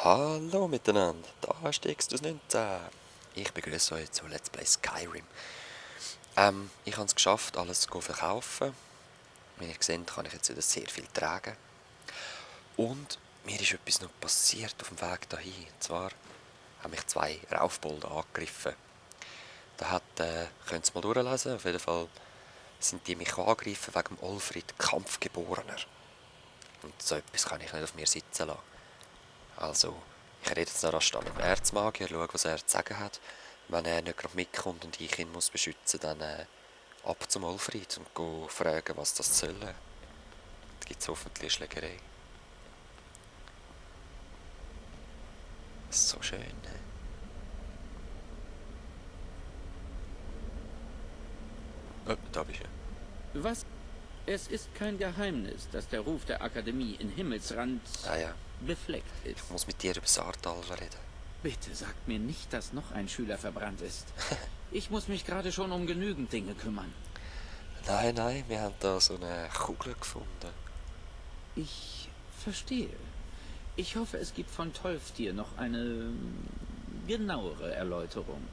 Hallo miteinander, da ist die Extus 19. Ich begrüße euch zu Let's Play Skyrim. Ich habe es geschafft, alles zu verkaufen. Wie ihr seht, kann ich jetzt wieder sehr viel tragen. Und mir ist etwas noch passiert auf dem Weg dahin. Und zwar haben mich zwei Raufbolde angegriffen. Da könnt ihr mal durchlesen. Auf jeden Fall sind die mich angegriffen wegen dem Olfrid Kampfgeborener. Und so etwas kann ich nicht auf mir sitzen lassen. Also, ich rede jetzt noch rasch mit dem Erzmagier, schaue, was er zu sagen hat. Wenn er nicht gerade mitkommt und ich ihn muss beschützen, dann ab zum Olfried und go fragen, was das soll. Da gibt es hoffentlich Schlägerei. Das ist so schön. Ne? Oh, da bist du. Was? Es ist kein Geheimnis, dass der Ruf der Akademie in Himmelsrand Ah ja, befleckt ich ist. muss mit dir über Saartal reden. Bitte sagt mir nicht, dass noch ein Schüler verbrannt ist. Ich muss mich gerade schon um genügend Dinge kümmern. Nein, wir haben da so eine Kugel gefunden. Ich verstehe. Ich hoffe, es gibt von Tolftir noch eine genauere Erläuterung.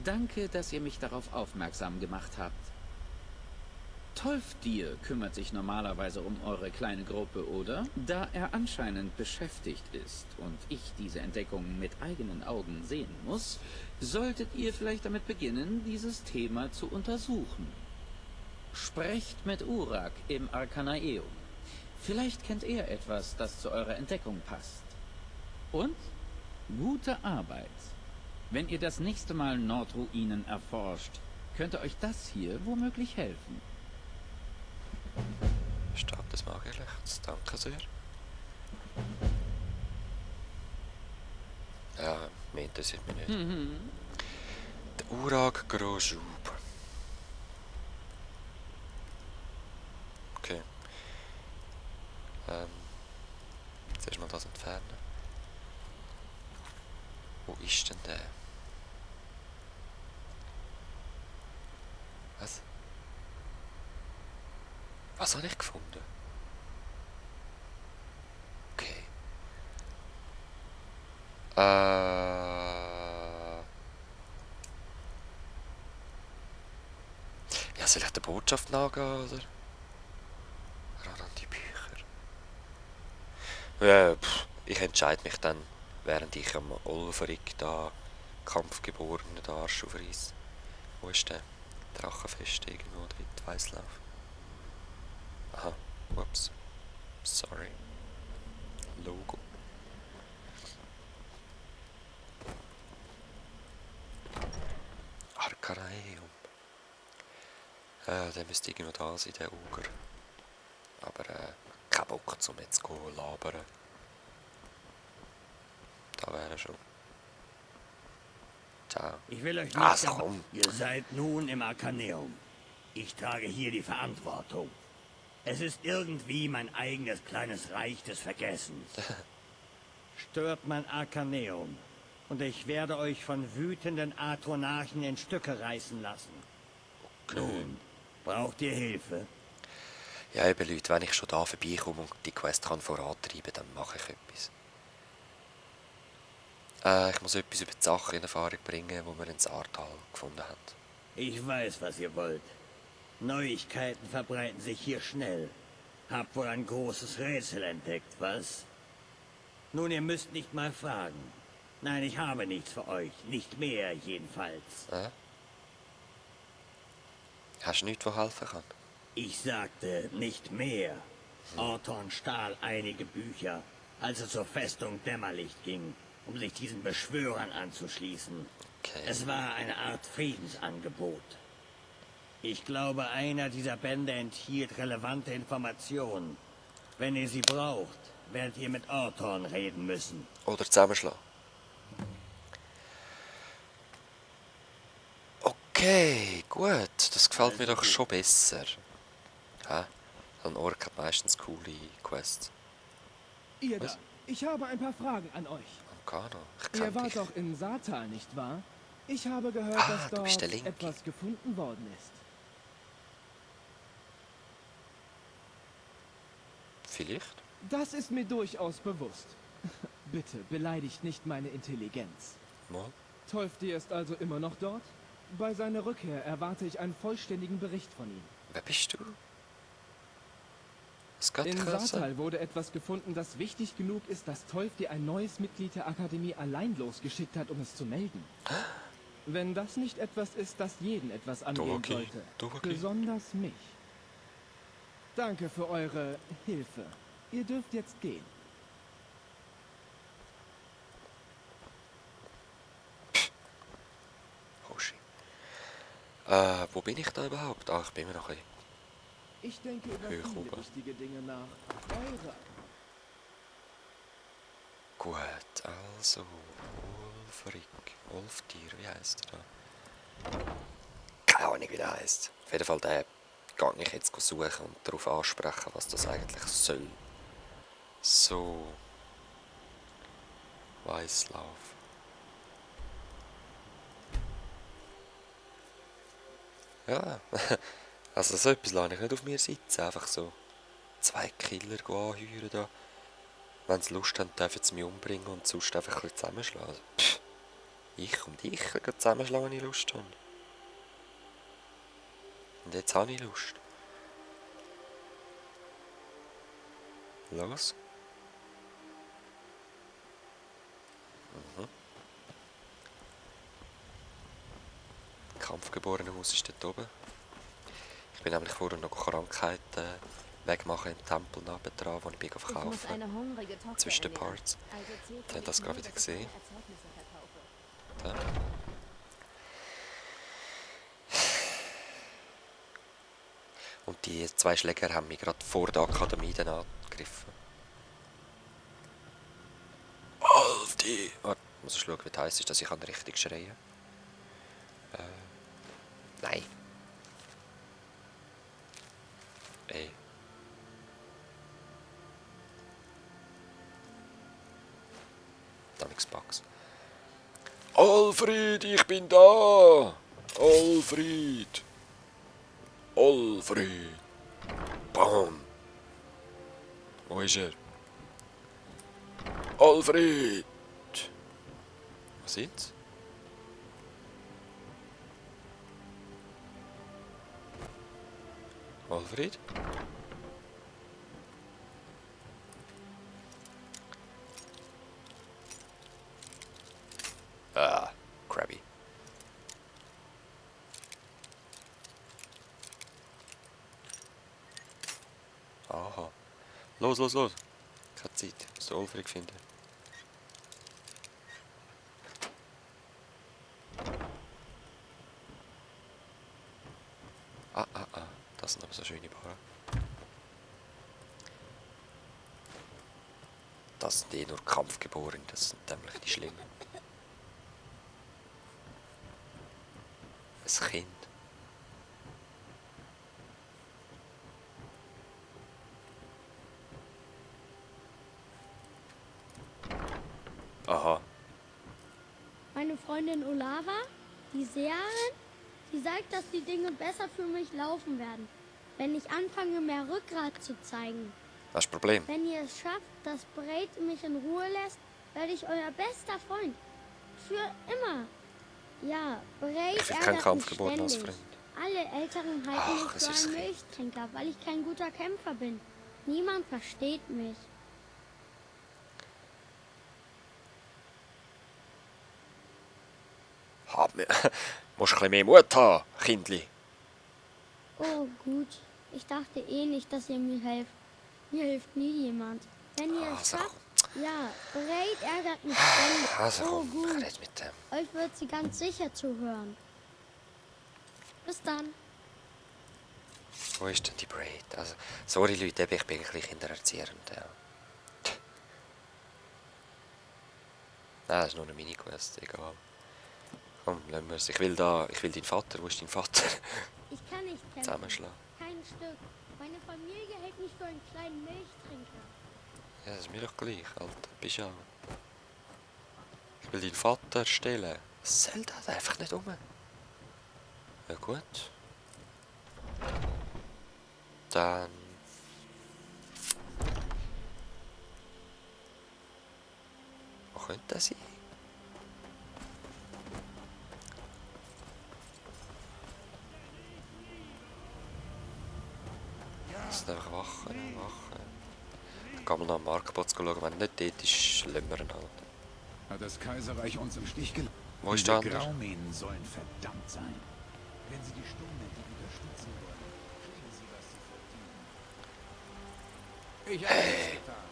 Danke, dass ihr mich darauf aufmerksam gemacht habt. Tolfdir kümmert sich normalerweise um eure kleine Gruppe, oder? Da er anscheinend beschäftigt ist und ich diese Entdeckung mit eigenen Augen sehen muss, solltet ihr vielleicht damit beginnen, dieses Thema zu untersuchen. Sprecht mit Urak im Arkanaeum. Vielleicht kennt er etwas, das zu eurer Entdeckung passt. Und gute Arbeit. Wenn ihr das nächste Mal Nordruinen erforscht, könnte euch das hier womöglich helfen. Stab des Magierlichts, danke sehr. Ja, mehr interessiert mich nicht. Der Urak Grosjub. Okay. Zuerst mal das entfernen. Wo ist denn der? Was? Was habe ich gefunden? Okay. Ja, soll ich der Botschaft nachgehen, oder? Ran an die Bücher. Ja, ich entscheide mich dann, während ich am Olverig da Kampfgeborenen den Arsch aufreiss. Wo ist der? Drachenfest irgendwo dort, Weißlauf. Aha, ups. Sorry. Logo. Arkanaeum. Der müsste irgendwo da sein, der Uger. Aber kein Bock, um jetzt zu labern. Da wäre er schon. Ciao. Ich will euch nicht Also komm. Ihr seid nun im Arkaneum. Ich trage hier die Verantwortung. Es ist irgendwie mein eigenes kleines Reich des Vergessens. Stört mein Arkaneum und ich werde euch von wütenden Atronarchen in Stücke reißen lassen. Nun, braucht ihr Hilfe? Ja, eben Leute, wenn ich schon da vorbeikomme und die Quest kann vorantreiben, dann mache ich etwas. Ich muss etwas über die Sache in Erfahrung bringen, die wir in Saartal gefunden haben. Ich weiß, was ihr wollt. Neuigkeiten verbreiten sich hier schnell. Habt wohl ein großes Rätsel entdeckt, was? Nun, ihr müsst nicht mal fragen. Nein, ich habe nichts für euch. Nicht mehr, jedenfalls. Hast du nichts, was helfen kann? Ich sagte nicht mehr. Orton stahl einige Bücher, als er zur Festung Dämmerlicht ging, um sich diesen Beschwörern anzuschließen. Okay. Es war eine Art Friedensangebot. Ich glaube, einer dieser Bände enthielt relevante Informationen. Wenn ihr sie braucht, werdet ihr mit Orton reden müssen. Oder zusammenschlagen. Okay, gut. Das gefällt mir doch schon besser. Hä? Ein Ork hat meistens coole Quests. Ihr Was? da, ich habe ein paar Fragen an euch. Amkano, ich Ihr kenn wart dich. doch in Saartal, nicht wahr? Ich habe gehört, Ah, dass du dort bist der Linke. etwas gefunden worden ist. Vielleicht? Das ist mir durchaus bewusst. Bitte, beleidigt nicht meine Intelligenz. Mal. Tolfdir ist also immer noch dort? Bei seiner Rückkehr erwarte ich einen vollständigen Bericht von ihm. Wer bist du? Was geht In gerade? Saartal wurde etwas gefunden, das wichtig genug ist, dass Tolfdir ein neues Mitglied der Akademie allein losgeschickt hat, um es zu melden. Wenn das nicht etwas ist, das jeden etwas angehen sollte. Besonders mich. Danke für eure Hilfe. Ihr dürft jetzt gehen. Hoshi. Wo bin ich da überhaupt? Ach, ich bin immer noch ein bisschen... Ich denke über Höher viele oben. wichtige Dinge nach. Eure. Gut, also... Wolftier, wie heisst er da? Keine Ahnung, wie der heisst. Auf jeden Fall, den gehe ich jetzt suchen und darauf ansprechen, was das eigentlich soll. So... Weißlauf. Ja, also so etwas lasse ich nicht auf mir sitzen. Einfach so 2 Killer anheuern da. Wenn sie Lust haben, dürfen sie mich umbringen und sonst einfach ein bisschen zusammenschlagen. Also, ich und ich kann zusammenschlagen, wenn ich Lust habe. Und jetzt habe ich Lust. Los. Kampfgeborenenhaus ist dort oben. Ich bin nämlich vorher noch Krankheiten wegmachen im Tempel nebendran, wo ich bin verkaufen. Zwischen den Parts. Ich habe das gerade wieder gesehen. Da. Und die 2 Schläger haben mich gerade vor der Akademie dann angegriffen. Alti! Warte, ich muss schauen, wie das heisst, dass ich richtig schreien kann. Nein. Ey. Da nix Bugs. Alfred, ich bin da! Alfred! Alfred! Bam! Wo ist er? Alfred! Was ist? Alfred? Ah, Krabby. Aha. Los, los, los. Keine Zeit. Ich muss den Alfred finden. Ah. Das sind aber so schöne Barren. Das sind eh nur Kampfgeborene, das sind nämlich die Schlimmen. Ein Kind. Aha. Meine Freundin Olava, die Seherin, die sagt, dass die Dinge besser für mich laufen werden, wenn ich anfange, mehr Rückgrat zu zeigen. Das ist das Problem. Wenn ihr es schafft, dass Braid mich in Ruhe lässt, werde ich euer bester Freund. Für immer. Ja, Braid Ich will kein ärgert mich Kampfgebot als ständig. Freund. Alle Älteren halten Ach, mich es für ist einen Kind. Milchtrinker, weil ich kein guter Kämpfer bin. Niemand versteht mich. Musst ein bisschen mehr Mut haben, Kindli. Oh, gut. Ich dachte eh nicht, dass ihr mir helft. Mir hilft nie jemand. Wenn ihr es Also, schafft... Ja, Braid ärgert mich ständig. Also Oh, komm, gut. red mit dem. Euch wird sie ganz sicher zuhören. Bis dann. Wo ist denn die Braid? Also, sorry Leute, ich bin ein bisschen kindererziehend. Ja. Nein, das ist nur eine Mini-Quest, egal. Komm, lassen wir es. Ich will deinen Vater. Wo ist dein Vater? Ich kann nicht kämpfen. Zusammenschlagen. Kein Stück. Meine Familie hält mich für einen kleinen Milchtrinker. Ja, das ist mir doch gleich, Alter. Bist ja. Ich will deinen Vater stellen. Was soll das? Einfach nicht um. Ja gut. Dann... könnte das sein? Das sind einfach Wachen. Ich kann mal nach dem Marktplatz schauen, wenn nicht dort ist, schlimmer halt. Hat das Kaiserreich uns im Stich gelassen? Wo ist der Diese andere? Graumähnen sollen verdammt sein. Wenn sie die Sturmmächte unterstützen wollen, kriegen sie, was sie verdienen. Ich habe es getan.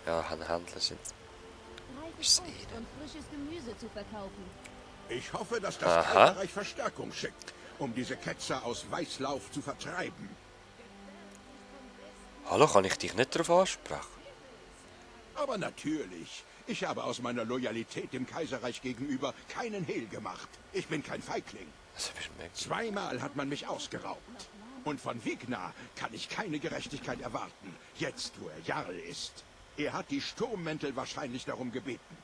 Ja, ein Händler sind Reifes Obst und frisches Gemüse zu verkaufen. Ich hoffe, dass das Aha. Kaiserreich Verstärkung schickt, um diese Ketzer aus Weißlauf zu vertreiben. Hallo, kann ich dich nicht darauf ansprechen? Aber natürlich, ich habe aus meiner Loyalität dem Kaiserreich gegenüber keinen Hehl gemacht. Ich bin kein Feigling. Das ist merkwürdig. Zweimal hat man mich ausgeraubt. Und von Wigner kann ich keine Gerechtigkeit erwarten, jetzt wo er Jarl ist. Er hat die Sturmmäntel wahrscheinlich darum gebeten.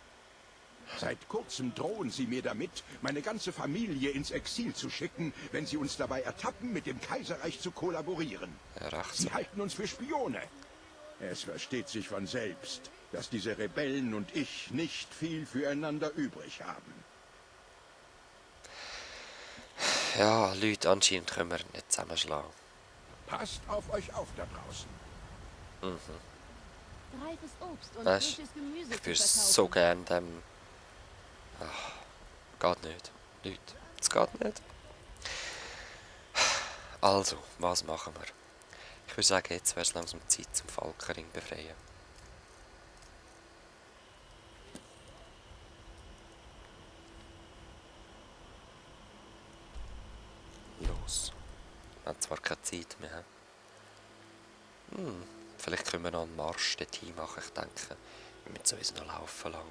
Seit kurzem drohen sie mir damit, meine ganze Familie ins Exil zu schicken, wenn sie uns dabei ertappen, mit dem Kaiserreich zu kollaborieren. Ja, recht. Sie halten uns für Spione. Es versteht sich von selbst, dass diese Rebellen und ich nicht viel füreinander übrig haben. Ja, Leute, anscheinend können wir nicht zusammenschlagen. Passt auf euch auf da draußen. Reifes Obst und Weißt, frisches Gemüse ich zu würde verkaufen. so gern dem... Ach, geht nicht. Leute, es geht nicht. Also, was machen wir? Ich würde sagen, jetzt wäre es langsam Zeit zum Falkenring befreien. Los. Wir haben zwar keine Zeit mehr. Vielleicht können wir noch einen Marsch dorthin machen, ich denke. Wir müssen sowieso noch laufen lang.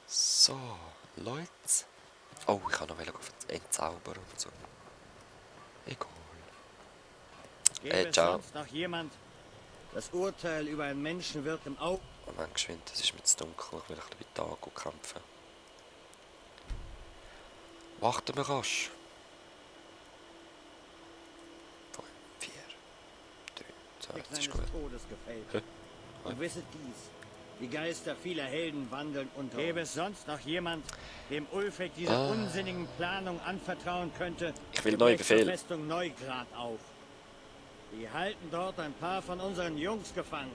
So, Leute. Oh, ich kann noch entzaubern und so. Egal. Gäbe es ciao. sonst noch jemand? Das Urteil über einen Menschen wird im Auge... Moment, geschwind, es ist mir zu dunkel, ich will ein bisschen bei Tag kämpfen. Warten wir rasch. 5, 4, 3, 2, das ist gut. Todes gefällt. Hä? Und wisset dies, die Geister vieler Helden wandeln unter Gäbe es sonst noch jemand, dem Ulfric diese unsinnigen Planung anvertrauen könnte? Ich will so neue bricht zur Befehle. Festung Neugrad auf. Die halten dort ein paar von unseren Jungs gefangen.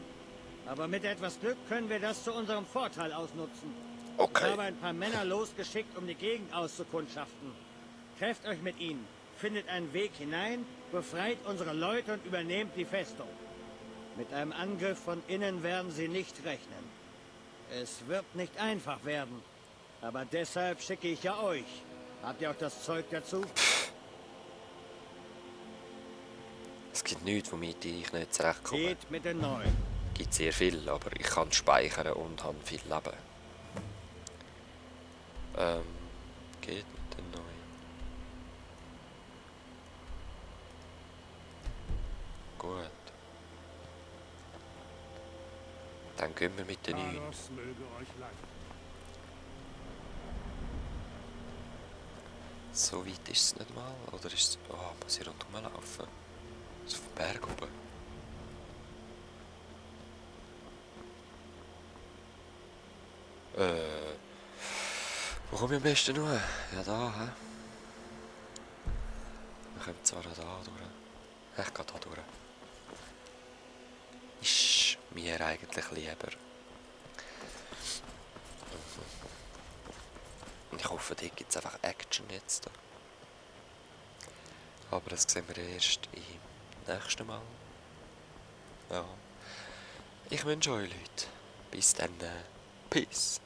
Aber mit etwas Glück können wir das zu unserem Vorteil ausnutzen. Ich Okay. habe ein paar Männer losgeschickt, um die Gegend auszukundschaften. Trefft euch mit ihnen, findet einen Weg hinein, befreit unsere Leute und übernehmt die Festung. Mit einem Angriff von innen werden sie nicht rechnen. Es wird nicht einfach werden. Aber deshalb schicke ich ja euch. Habt ihr auch das Zeug dazu? Es gibt nichts, womit ich nicht zurechtkomme. Geht mit den Neuen. Es gibt sehr viel, aber ich kann speichern und habe viel Leben. Geht mit den Neuen. Gut. Dann gehen wir mit den Neuen. So weit ist es nicht mal, oder ist es... Oh, muss ich rundherum laufen? So auf den Berg oben. Wo komme ich am besten noch? Ja, da, hä? Wir kommen zwar da durch. Ich gehe da durch. Ist mir eigentlich lieber. Ich hoffe, hier gibt es einfach Action jetzt. Aber das sehen wir erst im nächsten Mal. Ja. Ich wünsche euch, Leute, bis dann. Peace.